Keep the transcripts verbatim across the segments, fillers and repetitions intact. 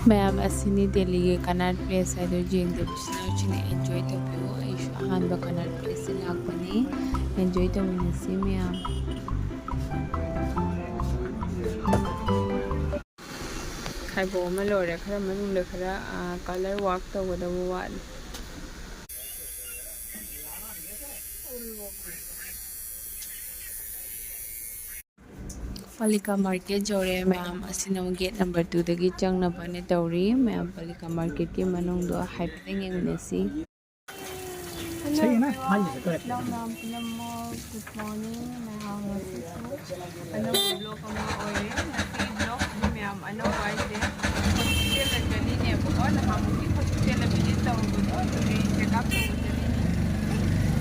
ꯃꯌꯥꯝ, ꯑꯁꯤꯅꯤ ꯗꯦꯜꯂꯤꯒꯤ ꯀꯅꯥꯠ ꯄ꯭ꯂꯦꯁ ꯍꯥꯏꯗꯣ꯫ ꯌꯦꯡꯗꯕꯁꯤꯡꯅ ꯍꯧꯖꯤꯛꯅ ꯑꯦꯟꯖꯣꯏ ꯇꯧꯕꯤꯌꯨ꯫ ꯑꯩꯁꯨ ꯑꯍꯥꯟꯕ ꯀꯅꯥꯠ ꯄ꯭ꯂꯦꯁꯁꯤ ꯂꯥꯛꯄꯅꯤ꯫ ꯑꯦꯟꯖꯣꯏ ꯇꯧꯃꯤꯟꯅꯁꯤ ꯃꯌꯥꯝ꯫ ꯈꯥꯏꯕꯣꯛ ꯑꯃ ꯂꯣꯏꯔꯦ꯫ ꯈꯔ ꯃꯅꯨꯡꯗ ꯈꯔ, ꯑꯥ, ꯀꯂꯔ ꯋꯥꯔꯛ ꯇꯧꯒꯗꯕ ꯋꯥꯠꯂꯤ꯫ ꯄꯥꯂꯤꯀꯥ ꯃꯥꯔꯀꯦꯠ ꯌꯧꯔꯦ ꯃꯌꯥꯝ꯫ ꯑꯁꯤꯅ ꯑꯃꯨꯛ ꯒꯦꯠ ꯅꯝꯕꯔ ꯇꯨꯗꯒꯤ ꯆꯪꯅꯕꯅꯦ ꯇꯧꯔꯤ꯫ ꯃꯌꯥꯝ, ꯄꯥꯂꯤꯀꯥ ꯃꯥꯔꯀꯦꯠꯀꯤ ꯃꯅꯨꯡꯗꯣ ꯍꯥꯏꯐꯦꯠꯇꯪ ꯌꯦꯡꯃꯤꯟꯅꯁꯤ꯫ Hello everyone. Hello ꯃꯌꯥꯝ ꯄꯨꯝꯅꯃꯛ, good morning. ꯃꯌꯥꯝ ꯉꯁꯤꯁꯨ ꯑꯅꯧꯕ vlog ꯑꯃ ꯑꯣꯏꯔꯦ꯫ ꯉꯁꯤꯒꯤ vlogꯁꯤꯗꯤ ꯃꯌꯥꯝ ꯑꯅꯧꯕ ꯍꯥꯏꯁꯦ, ꯍꯣꯁꯄꯤꯇꯥꯜꯗ ꯆꯠꯂꯤꯅꯦꯕꯀꯣ꯫ ꯅꯍꯥꯟꯃꯨꯛꯀꯤ ꯍꯣꯁꯄꯤꯇꯥꯜꯗ visit ꯇꯧꯔꯨꯕꯗꯣ, ꯑꯗꯨꯒꯤ check up ꯇꯧꯕ ꯆꯠꯂꯤꯅꯦ꯫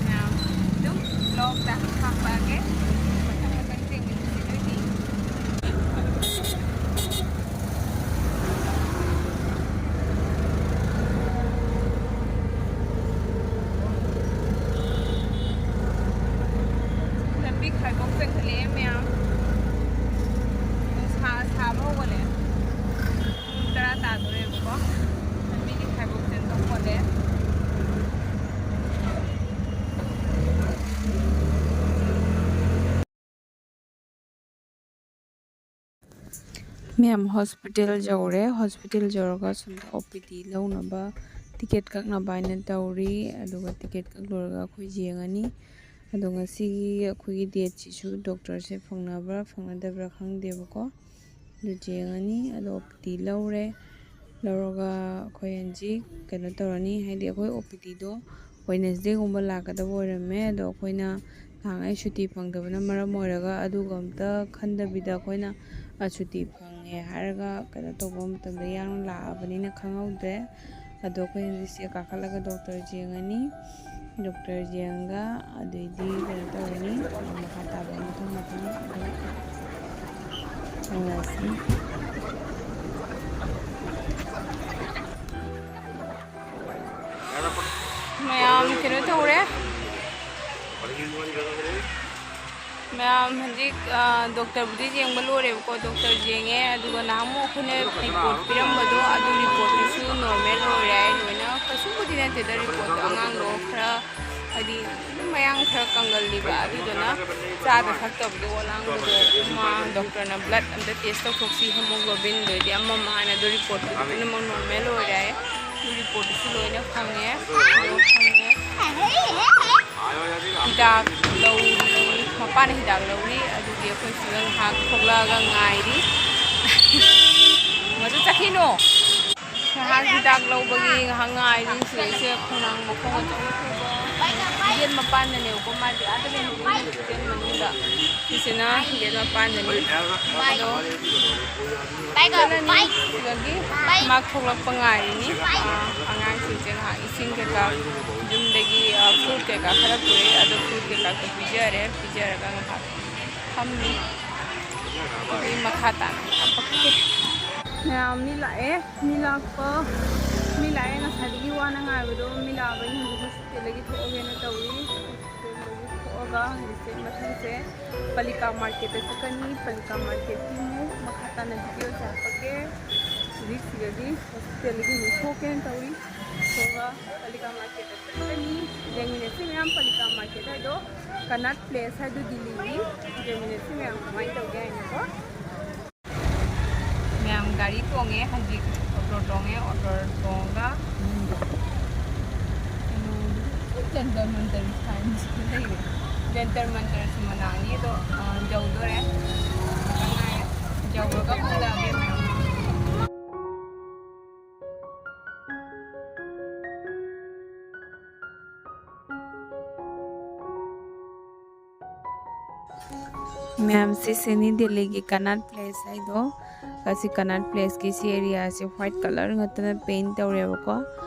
ꯃꯌꯥꯝ ꯑꯗꯨꯝ vlogꯇ ꯍꯥꯞꯄꯛꯑꯒꯦ꯫ ꯃꯊꯪ ꯃꯊꯪ ꯊꯦꯡꯅꯁꯤ ꯑꯗꯨꯗꯤ꯫ ꯂꯝꯕꯤ ꯈꯥꯏꯕꯣꯛ ꯆꯪꯈꯠꯂꯛꯑꯦ ꯃꯌꯥꯝ꯫ ꯅꯨꯡꯁꯥ ꯁꯥꯕ ꯍꯧꯒꯠꯂꯛꯑꯦ꯫ ꯄꯨꯡ ꯇꯔꯥ ꯇꯥꯗꯣꯔꯦꯕꯀꯣ꯫ ꯂꯝꯕꯤꯗꯤ ꯈꯥꯏꯕꯣꯛ ꯆꯪꯈꯠꯂꯛꯑꯦ꯫ ꯃꯌꯥꯝ, ꯍꯣꯁꯄꯤꯇꯥꯜ ꯌꯧꯔꯦ꯫ ꯍꯣꯁꯄꯤꯇꯥꯜ ꯌꯧꯔꯒ ꯁꯣꯝꯗ ꯑꯣ ꯄꯤ ꯗꯤ ꯂꯧꯅꯕ, ꯇꯤꯀꯦꯠ ꯀꯛꯅꯕ ꯍꯥꯏꯅ ꯇꯧꯔꯤ꯫ ꯑꯗꯨꯒ ꯇꯤꯀꯦꯠ ꯀꯛ ꯂꯣꯏꯔꯒ ꯑꯩꯈꯣꯏ ꯌꯦꯡꯉꯅꯤ꯫ ꯑꯗꯣ ꯉꯁꯤꯒꯤ ꯑꯩꯈꯣꯏꯒꯤ ꯗꯦꯠꯁꯤꯁꯨ ꯗꯣꯛꯇꯔꯁꯦ ꯐꯪꯅꯕ꯭ꯔꯥ ꯐꯪꯅꯗꯕ꯭ꯔꯥ ꯈꯪꯗꯦꯕꯀꯣ꯫ ꯑꯗꯨ ꯌꯦꯡꯉꯅꯤ꯫ ꯑꯗꯣ ꯑꯣ ꯄꯤ ꯗꯤ ꯂꯧꯔꯦ꯫ ꯂꯧꯔꯒ ꯑꯩꯈꯣꯏ ꯍꯧꯖꯤꯛ ꯀꯩꯅꯣ ꯇꯧꯔꯅꯤ, ꯍꯥꯏꯗꯤ ꯑꯩꯈꯣꯏ ꯑꯣ ꯄꯤ ꯗꯤꯗꯣ ꯋꯦꯅꯁꯗꯦꯒꯨꯝꯕ ꯂꯥꯛꯀꯗꯕ ꯑꯣꯏꯔꯝꯃꯦ꯫ ꯑꯗꯣ ꯑꯩꯈꯣꯏꯅ ꯅꯍꯥꯟꯉꯩ ꯁꯨꯇꯤ ꯐꯪꯗꯕꯅ ꯃꯔꯝ ꯑꯣꯏꯔꯒ ꯑꯗꯨꯒ ꯑꯝꯇ ꯈꯟꯗꯕꯤꯗ ꯑꯩꯈꯣꯏꯅ, ꯑ, ꯁꯨꯇꯤ ꯐꯪꯉꯦ ꯍꯥꯏꯔꯒ ꯀꯩꯅꯣ ꯇꯧꯕ ꯃꯇꯝꯗ ꯏꯔꯥꯡ ꯂꯥꯛꯑꯕꯅꯤꯅ ꯈꯪꯍꯧꯗ꯭ꯔꯦ꯫ ꯑꯗꯣ ꯑꯩꯈꯣꯏ ꯍꯧꯖꯤꯛꯁꯦ ꯀꯥꯈꯠꯂꯒ ꯗꯣꯛꯇꯔ ꯌꯦꯡꯉꯅꯤ꯫ ꯗꯣꯛꯇꯔ ꯌꯦꯡꯉꯒ ꯑꯗꯩꯗꯤ ꯀꯩꯅꯣ ꯇꯧꯔꯅꯤ, ꯃꯈꯥ ꯇꯥꯕ ꯃꯊꯪ ꯃꯊꯪ ꯑꯗꯨꯝ ꯌꯦꯡꯉꯁꯤ꯫ ꯃꯌꯥꯝ ꯀꯩꯅꯣ ꯇꯧꯔꯦ꯫ ꯍꯧꯖꯤꯛ ꯗꯣꯛꯇꯔꯕꯨꯗꯤ ꯌꯦꯡꯕ ꯂꯣꯏꯔꯦꯕꯀꯣ꯫ ꯗꯣꯛꯇꯔ ꯌꯦꯡꯉꯦ, ꯑꯗꯨꯒ ꯅꯍꯥꯟꯃꯨꯛ ꯑꯩꯈꯣꯏꯅ ꯔꯤꯄꯣꯔꯠ ꯄꯤꯔꯝꯕꯗꯣ ꯑꯗꯨ ꯔꯤꯄꯣꯔꯠꯇꯨꯁꯨ ꯅꯣꯔꯃꯦꯜ ꯑꯣꯏꯔꯦ ꯍꯥꯏ꯫ ꯂꯣꯏꯅ ꯀꯩꯁꯨꯝꯕꯨꯗꯤ ꯅꯠꯇꯦꯗ, ꯔꯤꯄꯣꯔꯠꯇꯣ ꯑꯉꯥꯡꯗꯣ ꯈꯔ ꯍꯥꯏꯗꯤ ꯑꯗꯨꯝ ꯃꯌꯥꯡ ꯈꯔ ꯀꯪꯒꯜꯂꯤꯕ, ꯑꯗꯨꯗꯨꯅ ꯆꯥꯗ ꯊꯛꯇꯕꯗꯣ ꯑꯣꯂꯥꯡꯕꯗꯣ ꯃꯥ ꯗꯣꯛꯇꯔꯅ ꯕ꯭ꯂꯠ ꯑꯝꯇ ꯇꯦꯁ ꯇꯧꯊꯣꯛꯁꯤ, ꯍꯦꯃꯣꯒ꯭ꯂꯣꯕꯤꯟꯗꯣ ꯍꯥꯏꯗꯤ ꯑꯃ ꯑꯃ ꯍꯥꯏꯅ ꯑꯗꯨ ꯔꯤꯄꯣꯔꯠꯇꯨ ꯄꯨꯝꯅꯃꯛ ꯅꯣꯔꯃꯦꯜ ꯑꯣꯏꯔꯦ ꯍꯥꯏꯌꯦ꯫ ꯑꯗꯨ ꯔꯤꯄꯣꯔꯠꯇꯨꯁꯨ ꯂꯣꯏꯅ ꯐꯪꯉꯦ꯫ ꯑꯗꯣ ꯐꯪꯉꯦ꯫ ꯍꯤꯗꯥꯛ ꯂꯧꯔꯤ, ꯃꯄꯥꯅ ꯍꯤꯗꯥꯛ ꯂꯧꯔꯤ꯫ ꯑꯗꯨꯒꯤ ꯑꯩꯈꯣꯏ ꯁꯤꯗ ꯉꯥꯏꯍꯥꯛ ꯊꯣꯛꯂꯛꯑꯒ ꯉꯥꯏꯔꯤ꯫ ꯃꯗꯨ ꯆꯠꯈꯤꯅꯣ꯫ ꯉꯥꯏꯍꯥꯛ ꯍꯤꯗꯥꯛ ꯂꯧꯕꯒꯤ ꯉꯥꯏꯍꯥꯛ ꯉꯥꯏꯔꯤ꯫ ꯁꯤꯗꯩꯁꯦ ꯈꯣꯡꯅꯥꯡ ꯃꯈꯣꯡ ꯑꯆꯧꯕ ꯌꯦꯠ ꯃꯄꯥꯟꯗꯅꯦꯕꯀꯣ꯫ ꯃꯥꯗꯤ ꯑꯥꯗ ꯂꯩꯍꯧꯕꯅꯤ ꯍꯣꯁꯇꯦꯜ ꯃꯅꯨꯡꯗ꯫ ꯁꯤꯁꯤꯅ ꯌꯦꯠ ꯃꯄꯥꯟꯗꯅꯤ꯫ ꯑꯗꯣ ꯆꯠꯂꯅꯤ꯫ ꯁꯤꯗꯒꯤ ꯃꯥ ꯊꯣꯛꯂꯛꯄ ꯉꯥꯏꯔꯤꯅꯤ꯫ ꯑꯥ, ꯑꯉꯥꯡꯁꯤꯡꯁꯦ ꯉꯥꯏꯍꯥꯛ ꯏꯁꯤꯡ ꯀꯩꯀꯥ ꯌꯨꯝꯗꯒꯤ, ꯑꯥ, ꯐ꯭ꯔꯨꯠ ꯀꯩꯀꯥ ꯈꯔ ꯄꯨꯔꯛꯑꯦ꯫ ꯑꯗꯣ ꯐ꯭ꯔꯨꯠ ꯀꯩꯀꯥꯗꯣ ꯄꯤꯖꯔꯦ꯫ ꯄꯤꯖꯔꯒ ꯉꯥꯏꯍꯥꯛ ꯐꯝꯃꯤ꯫ ꯑꯗꯨꯒꯤ ꯃꯈꯥ ꯇꯥꯅ ꯍꯥꯄꯛꯀꯦ꯫ ꯃꯌꯥꯝ ꯃꯤ ꯂꯥꯛꯑꯦ꯫ ꯃꯤ ꯂꯥꯛꯄ, ꯃꯤ ꯂꯥꯛꯑꯦ꯫ ꯉꯁꯥꯏꯗꯒꯤ ꯋꯥꯅ ꯉꯥꯏꯕꯗꯣ ꯃꯤ ꯂꯥꯛꯑꯕꯅꯤ꯫ ꯍꯧꯖꯤꯛ ꯍꯣꯁꯄꯤꯇꯥꯜꯗꯒꯤ ꯊꯣꯛꯑꯒꯦꯅ ꯇꯧꯔꯤ꯫ ꯍꯣꯁꯄꯤꯇꯥꯜꯗꯒꯤ ꯊꯣꯛꯑꯒ ꯍꯧꯖꯤꯛꯁꯦ ꯃꯊꯪꯁꯦ ꯄꯂꯤꯀꯥ ꯃꯥꯔꯀꯦꯠꯇ ꯆꯠꯀꯅꯤ꯫ ꯄꯂꯤꯀꯥ ꯃꯥꯔꯀꯦꯠꯀꯤ ꯑꯃꯨꯛ ꯃꯈꯥ ꯇꯥꯅ ꯚꯤꯗꯤꯑꯣꯁꯦ ꯍꯥꯞꯄꯛꯀꯦ꯫ ꯍꯧꯖꯤꯛ ꯁꯤꯗꯒꯤ ꯍꯣꯁꯄꯤꯇꯥꯜꯗꯒꯤ ꯑꯃꯨꯛ ꯊꯣꯛꯀꯦꯅ ꯇꯧꯔꯤ꯫ ꯊꯣꯛꯑꯒ ꯄꯂꯤꯀꯥ ꯃꯥꯔꯀꯦꯠꯇ ꯆꯠꯀꯅꯤ꯫ ꯌꯦꯡꯃꯤꯟꯅꯁꯤ ꯃꯌꯥꯝ꯫ ꯄꯂꯤꯀꯥ ꯃꯥꯔꯀꯦꯠ ꯍꯥꯏꯗꯣ ꯀꯅꯥꯠ ꯄ꯭ꯂꯦꯁ ꯍꯥꯏꯗꯣ ꯗꯤꯜꯂꯤꯒꯤ꯫ ꯌꯦꯡꯃꯤꯟꯅꯁꯤ ꯃꯌꯥꯝ ꯀꯃꯥꯏꯅ ꯇꯧꯒꯦ ꯍꯥꯏꯅꯀꯣ꯫ ꯃꯌꯥꯝ ꯒꯥꯔꯤ ꯇꯣꯡꯉꯦ ꯍꯧꯖꯤꯛ꯫ ꯑꯣꯇꯣ ꯇꯣꯡꯉꯦ꯫ ꯑꯣꯇꯣ ꯇꯣꯡꯉꯒ ꯖꯟꯇꯔ ꯃꯟꯇꯔ ꯁꯥꯏꯟꯁꯇ ꯂꯩꯔꯦ꯫ ꯖꯟꯇꯔ ꯃꯟꯇꯔꯁꯨ ꯃꯅꯥꯛꯅꯤ ꯑꯗꯣ, ꯑ, ꯌꯧꯗꯣꯔꯦ꯫ ꯈꯤꯇꯪ ꯉꯥꯏꯔꯦ꯫ ꯌꯧꯔꯒ ꯎꯠꯂꯛꯑꯒꯦ ꯃꯌꯥꯝ꯫ ꯃꯌꯥꯝ, ꯁꯤꯁꯤꯅꯤ ꯗꯤꯜꯂꯤꯒꯤ ꯀꯅꯥꯠ ꯄ꯭ꯂꯦꯁ ꯍꯥꯏꯗꯣ꯫ ꯑꯁꯤ ꯀꯅꯥꯠ ꯄ꯭ꯂꯦꯁꯀꯤ ꯁꯤ ꯑꯦꯔꯤꯌꯥꯁꯦ ꯋꯥꯏꯠ ꯀꯂꯔ ꯉꯥꯛꯇꯅ ꯄꯦꯟꯠ ꯇꯧꯔꯦꯕꯀꯣ꯫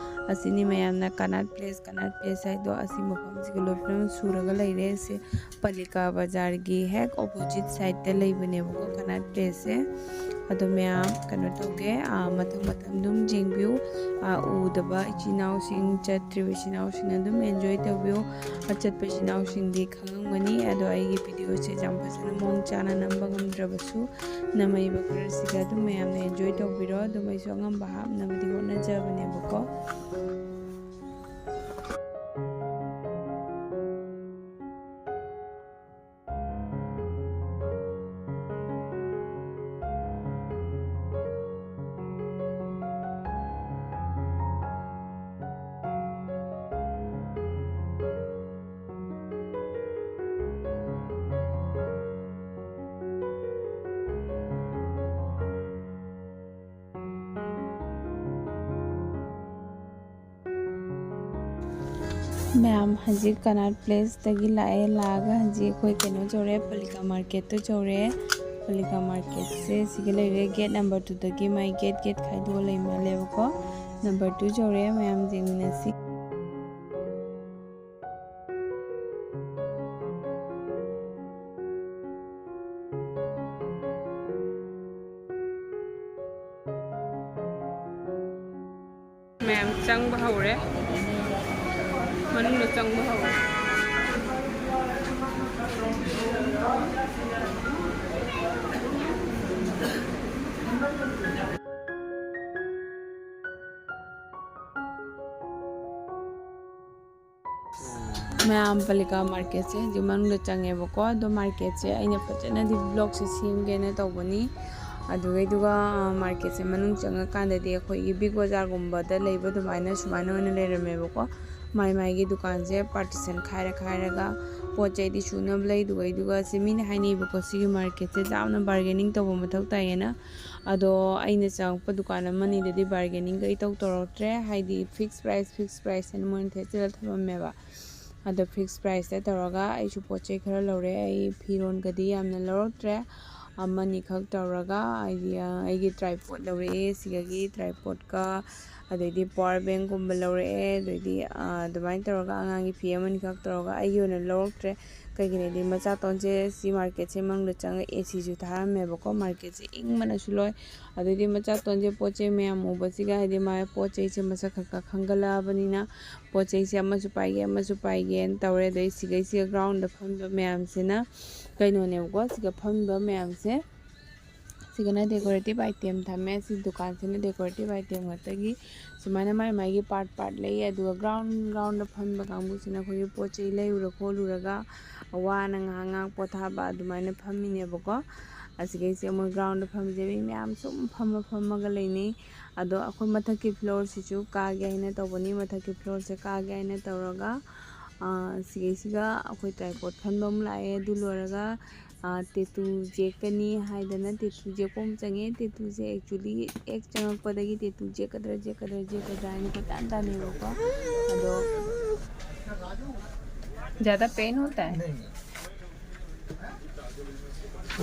ꯑꯁꯤꯅꯤ ꯃꯌꯥꯝꯅ ꯀꯅꯥꯠ ꯄ꯭ꯂꯦꯁ, ꯀꯅꯥꯠ ꯄ꯭ꯂꯦꯁ ꯍꯥꯏꯗꯣ꯫ ꯑꯁꯤ ꯃꯐꯝꯁꯤꯒ ꯂꯣꯏꯅꯃꯛ ꯁꯨꯔꯒ ꯂꯩꯔꯦ꯫ ꯁꯤ ꯄꯂꯤꯀꯥ ꯕꯖꯥꯔꯒꯤ ꯍꯦꯛ ꯑꯣꯄꯣꯖꯤꯠ ꯁꯥꯏꯗꯇ ꯂꯩꯕꯅꯦꯕꯀꯣ ꯀꯅꯥꯠ ꯄ꯭ꯂꯦꯁꯁꯦ꯫ ꯑꯗꯣ ꯃꯌꯥꯝ ꯀꯩꯅꯣ ꯇꯧꯒꯦ, ꯑꯥ, ꯃꯊꯪ ꯃꯊꯪ ꯑꯗꯨꯝ ꯌꯦꯡꯕꯤꯌꯨ꯫ ꯑꯥ, ꯎꯗꯕ ꯏꯆꯤꯟ ꯏꯅꯥꯎꯁꯤꯡ, ꯆꯠꯇ꯭ꯔꯤꯕ ꯏꯆꯤꯟ ꯏꯅꯥꯎꯁꯤꯡꯅ ꯑꯗꯨꯝ enjoy ꯇꯧꯕꯤꯌꯨ꯫ ꯑꯥ, ꯆꯠꯄ ꯏꯆꯤꯟ ꯏꯅꯥꯎꯁꯤꯡꯗꯤ ꯈꯪꯉꯝꯒꯅꯤ꯫ ꯑꯗꯣ ꯑꯩꯒꯤ videoꯁꯦ ꯌꯥꯝ ꯐꯖꯅ ꯃꯑꯣꯡ ꯆꯥꯅ ꯅꯝꯕ ꯉꯝꯗ꯭ꯔꯕꯁꯨ, ꯅꯝꯃꯛꯏꯕ ꯈꯔꯁꯤꯒ ꯑꯗꯨꯝ ꯃꯌꯥꯝꯅ enjoy ꯇꯧꯕꯤꯔꯣ꯫ ꯑꯗꯨꯝ ꯑꯩꯁꯨ ꯑꯉꯝꯕ ꯍꯥꯞꯅꯕꯗꯤ ꯍꯣꯠꯅꯖꯕꯅꯦꯕꯀꯣ꯫ ꯃꯌꯥꯝ ꯍꯧꯖꯤꯛ ꯀꯅꯥꯠ ꯄ꯭ꯂꯦꯁꯇꯒꯤ ꯂꯥꯛꯑꯦ꯫ ꯂꯥꯛꯑꯒ ꯍꯧꯖꯤꯛ ꯑꯩꯈꯣꯏ ꯀꯩꯅꯣ ꯌꯧꯔꯦ, ꯄꯂꯤꯀꯥ ꯃꯥꯔꯀꯦꯠꯇ ꯌꯧꯔꯦ꯫ ꯄꯂꯤꯀꯥ ꯃꯥꯔꯀꯦꯠꯁꯦ ꯁꯤꯒ ꯂꯩꯔꯦ꯫ Gate number twoꯗꯒꯤ ꯃꯥꯏ gate gate ꯈꯥꯏꯗꯣꯛꯑ ꯂꯩ ꯃꯥꯜꯂꯦꯕꯀꯣ꯫ Number two ꯌꯧꯔꯦ, ꯃꯌꯥꯝ ꯌꯦꯡꯃꯤꯟꯅꯁꯤ꯫ ꯃꯌꯥꯝ ꯆꯪꯕ ꯍꯧꯔꯦ, ꯃꯅꯨꯡꯗ ꯆꯪꯕ ꯍꯧꯔꯦ꯫ ꯃꯌꯥꯝ ꯄꯂꯤꯀꯥ ꯃꯥꯔꯀꯦꯠꯁꯦ ꯍꯧꯖꯤꯛ ꯃꯅꯨꯡꯗ ꯆꯪꯉꯦꯕꯀꯣ꯫ ꯑꯗꯣ ꯃꯥꯔꯀꯦꯠꯁꯦ ꯑꯩꯅ ꯐꯖꯅꯗꯤ vlogꯁꯦ ꯁꯦꯝꯒꯦꯅ ꯇꯧꯕꯅꯤ꯫ ꯑꯗꯨꯒꯩꯗꯨꯒ, ꯑ, ꯃꯥꯔꯀꯦꯠꯁꯦ ꯃꯅꯨꯡ ꯆꯪꯉꯀꯥꯟꯗꯗꯤ ꯑꯩꯈꯣꯏꯒꯤ ꯕꯤꯛ ꯕꯖꯥꯔꯒꯨꯝꯕꯗ ꯂꯩꯕ ꯑꯗꯨꯃꯥꯏꯅ ꯁꯨꯃꯥꯏꯅ ꯑꯣꯏꯅ ꯂꯩꯔꯝꯃꯦꯕꯀꯣ꯫ ꯃꯥꯏ ꯃꯥꯏꯒꯤ ꯗꯨꯀꯥꯟꯁꯦ partition ꯈꯥꯏꯔ ꯈꯥꯏꯔꯒ ꯄꯣꯠ ꯆꯩꯗꯤ ꯁꯨꯅꯕ ꯂꯩ꯫ ꯑꯗꯨꯒꯩꯗꯨꯒ ꯁꯤ ꯃꯤꯅ ꯍꯥꯏꯅꯩꯕꯀꯣ, ꯁꯤꯒꯤ ꯃꯥꯔꯀꯦꯠꯁꯦ ꯌꯥꯝꯅ bargaining ꯇꯧꯕ ꯃꯊꯧ ꯇꯥꯏꯌꯦꯅ꯫ ꯑꯗꯣ ꯑꯩꯅ ꯆꯪꯉꯛꯄ ꯗꯨꯀꯥꯟ ꯑꯃꯅꯤꯗꯗꯤ bargainingꯒ ꯏꯇꯧ ꯇꯧꯔꯛꯇ꯭ꯔꯦ, ꯍꯥꯏꯗꯤ fix price, fix price ꯍꯥꯏꯅ ꯃꯣꯏꯅ ꯊꯦꯠꯆꯜꯂ ꯊꯝꯃꯝꯃꯦꯕ꯫ ꯑꯗꯣ fix priceꯇ ꯇꯧꯔꯒ ꯑꯩꯁꯨ ꯄꯣꯠ ꯆꯩ ꯈꯔ ꯂꯧꯔꯦ꯫ ꯑꯩ ꯐꯤꯔꯣꯟꯒꯗꯤ ꯌꯥꯝꯅ ꯂꯧꯔꯛꯇ꯭ꯔꯦ, ꯑꯃꯅꯤꯈꯛ ꯇꯧꯔꯒ ꯑꯩꯒꯤ, ꯑꯩꯒꯤ tripod ꯂꯧꯔꯛꯑꯦ꯫ ꯁꯤꯗꯒꯤ tripodꯀ ꯑꯗꯩꯗꯤ ꯄꯋꯥꯔ ꯕꯦꯡꯒꯨꯝꯕ ꯂꯧꯔꯛꯑꯦ꯫ ꯑꯗꯩꯗꯤ ꯑꯗꯨꯃꯥꯏꯅ ꯇꯧꯔꯒ ꯑꯉꯥꯡꯒꯤ ꯐꯤ ꯑꯃꯅꯤꯈꯛ ꯇꯧꯔꯒ, ꯑꯩꯒꯤ ꯑꯣꯏꯅ ꯂꯧꯔꯛꯇ꯭ꯔꯦ꯫ ꯀꯩꯒꯤꯅꯣꯗꯤ ꯃꯆꯥꯇꯣꯟꯁꯦ ꯁꯤ ꯃꯥꯔꯀꯦꯠꯁꯦ ꯃꯅꯨꯡꯗ ꯆꯪꯉꯒ ꯑꯦ ꯁꯤꯁꯨ ꯊꯥꯔꯝꯃꯦꯕꯀꯣ꯫ ꯃꯥꯔꯀꯦꯠꯁꯦ ꯏꯪꯕꯅꯁꯨ ꯂꯣꯏ꯫ ꯑꯗꯩꯗꯤ ꯃꯆꯥꯇꯣꯟꯁꯦ ꯄꯣꯠ ꯆꯩ ꯃꯌꯥꯝ ꯎꯕꯁꯤꯒ, ꯍꯥꯏꯗꯤ ꯃꯥ ꯄꯣꯠ ꯆꯩꯁꯦ ꯃꯁꯛ ꯈꯔ ꯈꯔ ꯈꯪꯒꯠꯂꯛꯑꯕꯅꯤꯅ, ꯄꯣꯠ ꯆꯩꯁꯦ ꯑꯃꯁꯨ ꯄꯥꯏꯒꯦ, ꯑꯃꯁꯨ ꯄꯥꯏꯒꯦꯅ ꯇꯧꯔꯦ꯫ ꯑꯗꯩ ꯁꯤꯒꯩꯁꯤꯒ ꯒ꯭ꯔꯥꯎꯟꯗ ꯐꯝꯕ ꯃꯌꯥꯝꯁꯤꯅ ꯀꯩꯅꯣꯅꯦꯕꯀꯣ, ꯁꯤꯒ ꯐꯝꯕ ꯃꯌꯥꯝꯁꯦ, ꯁꯤꯒꯅ decorative item ꯊꯝꯃꯦ꯫ ꯁꯤ ꯗꯨꯀꯥꯟꯁꯤꯅ decorative item ꯉꯥꯛꯇꯒꯤ ꯁꯨꯃꯥꯏꯅ ꯃꯥꯏ ꯃꯥꯏꯒꯤ part part ꯂꯩ꯫ ꯑꯗꯨꯒ ꯒ꯭ꯔꯥꯎꯟ ꯒ꯭ꯔꯥꯎꯟꯗ ꯐꯝꯕ ꯀꯥꯡꯕꯨꯁꯤꯅ ꯑꯩꯈꯣꯏꯒꯤ ꯄꯣꯠ ꯆꯩ ꯂꯩꯔꯨꯔ ꯈꯣꯠꯂꯨꯔꯒ ꯋꯥꯅ ꯉꯥꯏꯍꯥꯛ ꯉꯥꯏꯍꯥꯛ ꯄꯣꯊꯥꯕ ꯑꯗꯨꯃꯥꯏꯅ ꯐꯝꯃꯤꯅꯦꯕꯀꯣ꯫ ꯑꯁꯤꯒꯩꯁꯦ ꯃꯣꯏ ꯒ꯭ꯔꯥꯎꯟꯗ ꯐꯝꯃꯤꯁꯦ ꯃꯤ ꯃꯌꯥꯝ ꯁꯨꯝ ꯐꯝꯃ ꯐꯝꯃꯒ ꯂꯩꯅꯩ꯫ ꯑꯗꯣ ꯑꯩꯈꯣꯏ ꯃꯊꯛꯀꯤ ꯐ꯭ꯂꯣꯔꯁꯤꯁꯨ ꯀꯥꯒꯦ ꯍꯥꯏꯅ ꯇꯧꯕꯅꯤ꯫ ꯃꯊꯛꯀꯤ ꯐ꯭ꯂꯣꯔꯁꯦ ꯀꯥꯒꯦ ꯍꯥꯏꯅ ꯇꯧꯔꯒ, ꯑꯥ, ꯁꯤꯒꯩꯁꯤꯒ ꯑꯩꯈꯣꯏ ꯇ꯭ꯔꯥꯏꯄꯣꯠ ꯈꯟꯕ ꯑꯃ ꯂꯥꯛꯑꯦ꯫ ꯑꯗꯨ ꯂꯣꯏꯔꯒ, ꯑꯥ, ꯇꯦꯇꯨ ꯌꯦꯛꯀꯅꯤ ꯍꯥꯏꯗꯅ ꯇꯦꯇꯨ ꯌꯦꯛꯄ ꯑꯃ ꯆꯪꯉꯦ꯫ ꯇꯦꯇꯨꯁꯦ actually ꯍꯦꯛ ꯆꯪꯉꯛꯄꯗꯒꯤ ꯇꯦꯇꯨ ꯌꯦꯛꯀꯗ꯭ꯔꯥ ꯌꯦꯛꯀꯗ꯭ꯔꯥ ꯌꯦꯛꯀꯗ꯭ꯔꯥ ꯍꯥꯏꯅ ꯀꯣꯏꯇꯥꯟ ꯇꯥꯟꯅꯩꯕꯀꯣ꯫ ꯑꯗꯣ ज़्यादा पेन होता है? नहीं,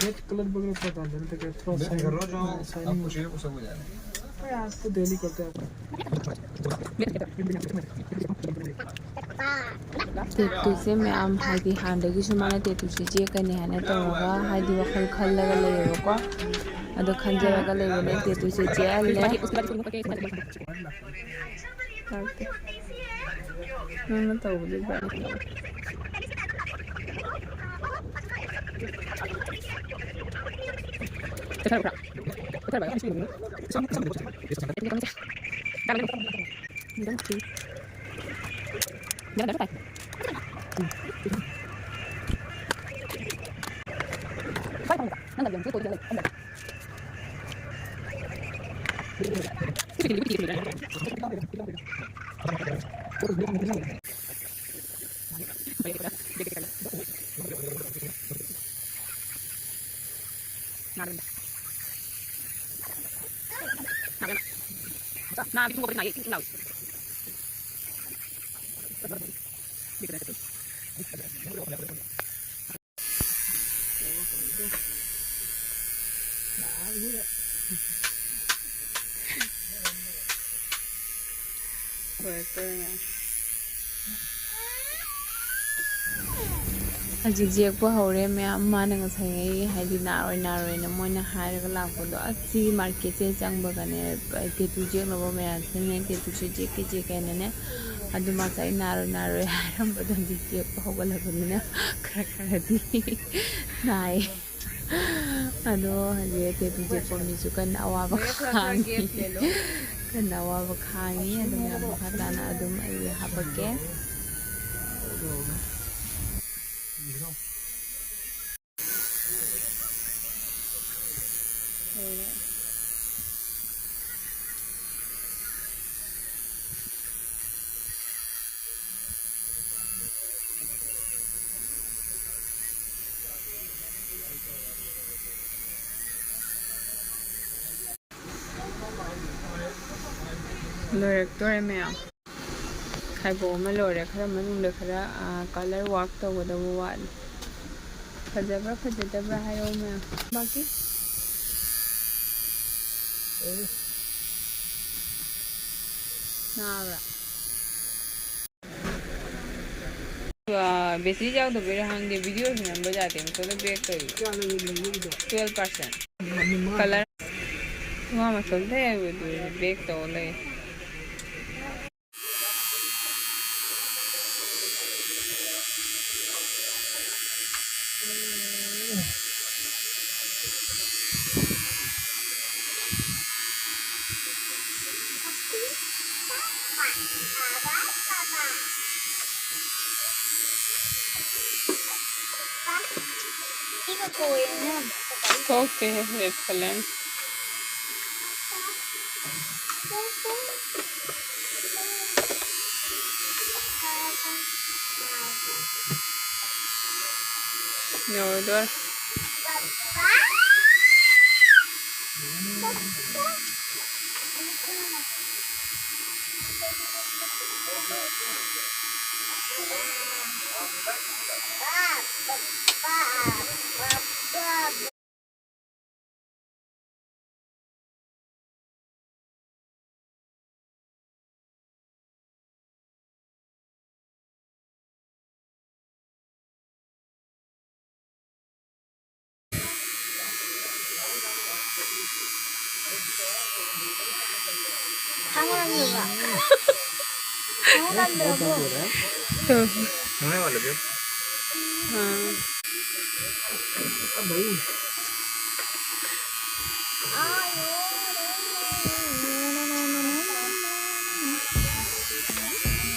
रेड कलर वगैरह पता नहीं, थोड़ा सा शाइनिंग। आपको चाहिए वो सब हो जाएगा। आपको डेली करते हैं। ꯇꯦꯇꯨꯁꯦ ꯃꯌꯥꯝ, ꯍꯥꯏꯗꯤ ꯍꯥꯟꯅꯗꯒꯤꯁꯨ ꯃꯥꯅ ꯇꯦꯇꯨꯁꯦ ꯌꯦꯛꯀꯅꯤ ꯍꯥꯏꯅ ꯇꯧꯔꯒ, ꯍꯥꯏꯗꯤ ꯋꯥꯈꯜ ꯈꯜꯂꯒ ꯂꯩꯌꯦꯕꯀꯣ꯫ ꯑꯗꯣ ꯈꯟꯖꯔꯒ ꯂꯩꯕꯅꯦ꯫ ꯇꯦꯇꯨꯁꯦ ꯌꯦꯛꯍꯜꯂꯦ꯫ ꯅꯪꯅ ꯇꯧꯕꯗꯤ ꯐꯔꯦ꯫ ꯂꯣꯏꯔꯛꯇꯣꯔꯦ ꯃꯌꯥꯝ꯫ ꯍꯧꯖꯤꯛ ꯌꯦꯛꯄ ꯍꯧꯔꯦ ꯃꯌꯥꯝ꯫ ꯃꯥꯅ ꯉꯁꯥꯏꯉꯩ ꯍꯥꯏꯗꯤ ꯅꯥꯔꯣꯏ ꯅꯥꯔꯣꯏꯅ ꯃꯣꯏꯅ ꯍꯥꯏꯔꯒ ꯂꯥꯛꯄꯗꯣ, ꯑꯁ ꯁꯤꯒꯤ ꯃꯥꯔꯀꯦꯠꯁꯦ ꯆꯪꯕꯒꯅꯦ, ꯇꯦꯇꯨ ꯌꯦꯛꯅꯕ ꯃꯌꯥꯝꯁꯤꯅꯅꯦ ꯇꯦꯇꯨꯁꯦ ꯌꯦꯛꯀꯦ ꯌꯦꯛꯀꯦꯅꯅꯦ꯫ ꯑꯗꯨ ꯉꯁꯥꯏ ꯅꯥꯔꯣꯏ ꯅꯥꯔꯣꯏ ꯍꯥꯏꯔꯝꯕꯗꯣ ꯍꯧꯖꯤꯛ ꯌꯦꯛꯄ ꯍꯧꯒꯠꯂꯕꯅꯤꯅ ꯈꯔ ꯈꯔꯗꯤ ꯅꯥꯏ꯫ ꯑꯗꯣ ꯍꯧꯖꯤꯛ ꯇꯦꯇꯨ ꯌꯦꯛꯄ ꯃꯤꯁꯨ ꯀꯟꯅ ꯑꯋꯥꯕ ꯈꯥꯡꯉꯤ꯫ ꯀꯟꯅ ꯑꯋꯥꯕ ꯈꯥꯡꯉꯤ꯫ ꯑꯗꯨ ꯃꯌꯥꯝ ꯃꯈꯥ ꯇꯥꯅ ꯑꯗꯨꯝ ꯑꯩ ꯍꯥꯄꯛꯀꯦ꯫ ꯂꯣꯏꯔꯛꯇꯣꯔꯦ ꯃꯌꯥꯝ꯫ ꯈꯥꯏꯕꯣꯛ ꯑꯃ ꯂꯣꯏꯔꯦ꯫ ꯈꯔ ꯃꯅꯨꯡꯗ ꯈꯔ, ꯑ, colour work ꯇꯧꯒꯗꯕ ꯋꯥꯠꯂꯤ꯫ ꯐꯖꯕ꯭ꯔꯥ ꯐꯖꯗꯕ꯭ꯔꯥ ꯍꯥꯏꯔꯛꯑꯣ ꯃꯌꯥꯝ꯫ ꯕꯥꯀꯤ? ꯅꯥꯕ꯭ꯔꯥ? ꯑ, battery ꯌꯥꯎꯗꯕꯩꯔꯥ ꯈꯪꯗꯦ, video ꯁꯨ ꯅꯝꯕ ꯌꯥꯗꯦ꯫ ꯃꯇꯣꯝꯇ back ꯇꯧꯔꯤꯕ꯫ Twelve percent꯫ Colour꯫ ꯃꯥ ꯃꯇꯣꯝꯇ ꯍꯦꯛ back ꯇꯧ ꯂꯩ꯫ ꯊꯣꯛꯇꯦꯍꯦ, red colour꯫ ꯌꯧꯔꯗꯣꯔꯦ꯫ हाँ।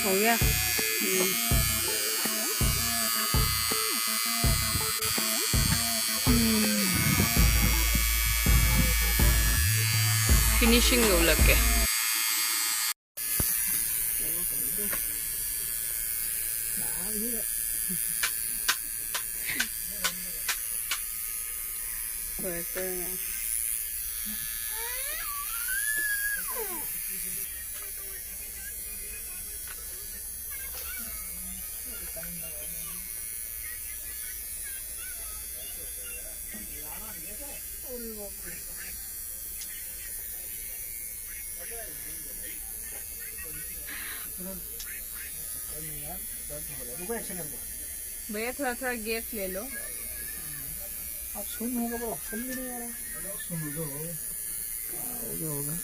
हो गया। फिनिशिंग ꯂꯧꯔꯛꯀꯦ꯫ भैया, थोड़ा थोड़ा गैप ले लो। अब सुन होगा, बड़ा सुन भी नहीं आ रहा। सुन लो। हाँ, हो गया, हो गया।